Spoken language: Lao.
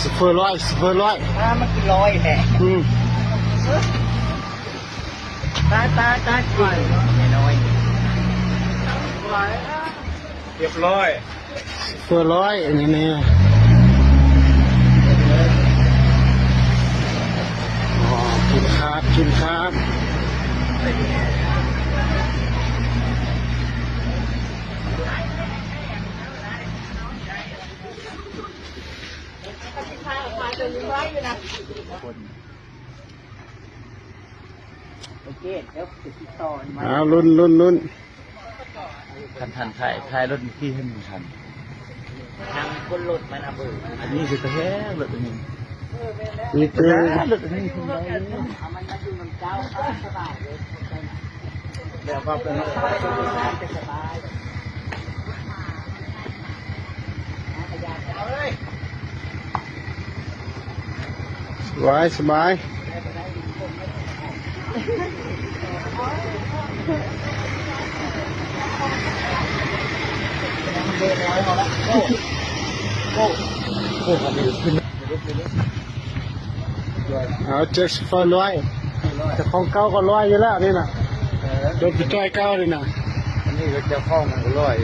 ໂຊເຟີຮ້ອຍ ໂຊເຟີຮ້ອຍ ອ້າ ມັນຄືຮ້ອຍແທ້. ອືມ ຕາຍ ຕາຍ ຕາຍ ໄປນ້ອຍ ຮຽບຮ້ອຍ ໂຊເຟີຮ້ອຍ ອັນນີ້ແນ່. ອໍ ກິນຂາດ ກິນຂາດ. ໂອເຄ ດຽວຊິຕິດຕໍ່ມາ. ອ້າວ ລຸ້ນ ລຸ້ນ ລຸ້ນ. ຄັນທ່ານຂາຍ ຂາຍລົດນີ້ ທີ່ເຫັນທ່ານ ທາງຄົນລົດມັນເອົາເບີ ອັນນີ້ຄືກະແຮງລົດອັນນີ້ ມີແຕ່ລົດອັນນີ້ ເອົາມັນມາຢູ່ນຳເຈົ້າ ສະບາຍເລີຍ ແລ້ວກໍເປັນ ສະບາຍ. ສະບາຍ ສະບາຍ. ເອົາ ເຈັດສິບ ຮ້ອຍ ເຈົ້າຂອງເກົ່າກໍຮ້ອຍຢູ່ແລ້ວນີ້ນະ. ເອີ ລົດໄປຈ່ອຍເກົ່ານີ້ນະ ອັນນີ້ກໍເຈົ້າຂອງມັນກໍຮ້ອຍ.